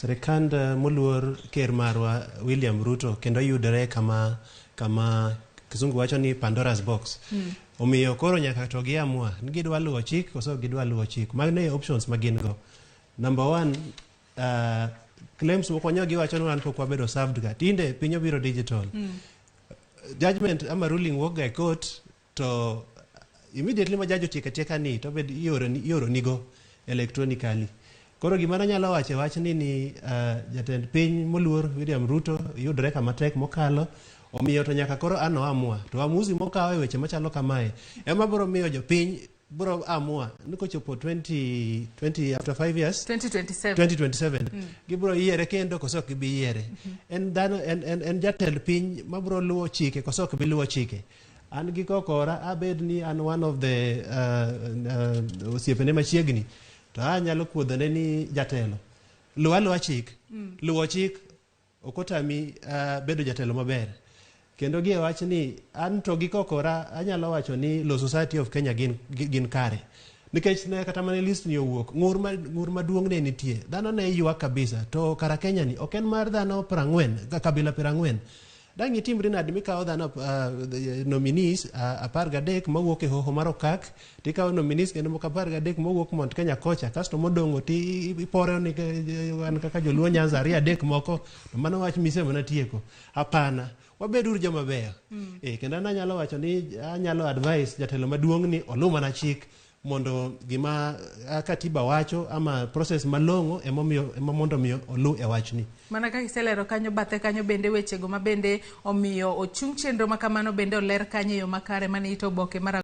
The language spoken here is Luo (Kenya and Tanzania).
Sirikand moluor ker marwa William Ruto kendo yudore kama kama kizungu wacho ni Pandora's box. Omiyo koro nyaka to giamua ni gidwa luwo chik koso ok gidwa luwo chik. Mano e options ma gin go. Number one, claims moko nyo giwacho ni wan pok wabedo served ga. Tinde piny obiro digital. Judgment ama ruling wuok ga e court to immediately ma judge otieko atieka ni to bed ioro ioro nigo electronically. Koro gima nanyalo wacho e wachni ni jatend piny moluor William Ruto yudore kama tek mokalo omiyo to nyaka koro an oamua to amuzi mokawo e weche machalo kamae ema biro miyo jopiny biro amua ni kochopo 20, 20 after 5 years 2027 2027 gibiro yiere kendo koso ok gibi yiere en dhano en, en, en jatend piny mabiro luwo chike koso ok bi luwo chike an gi kokora abed ni an one of the osiepene machiegni to anyalo kuodhone ni jatelo luw aluwa chik luwo chik ok otami bedo jatelo maber kendo gi e wach ni an to gi kokora anyalo wacho ni Law Society of Kenya gin, gin kare nikech ne kata mana list ni owuok ng'ur ma, ng'ur maduong' ne nitie dhano ne ywak kabisa to kara Kenya ni ok en mar dhano 40 kabila 40 dang' itimri nadi mikawo dhano nominees 13 mawuok e hoho mar Okak tikawo nominees kendo moko 13 mowuok Mount Kenya kocha kasto modong'o ti iporo ni wan kaka joluo Nyanza ariyo adek moko to mano wach mise mana tieko hapana wabeduru joma beyo kendo an anyalo wacho ni anyalo advise jatelo maduong' ni oluw mana chik mondo gima katiba wacho ama process malong'o emomiyo ema mondo mi oluw e wachni. Mana kaka iselero kanyo bathe kanyo bende wechego ma bende omiyo ochung chenro ma kamano bende oler kanyo e yo makare mane ito oboke mar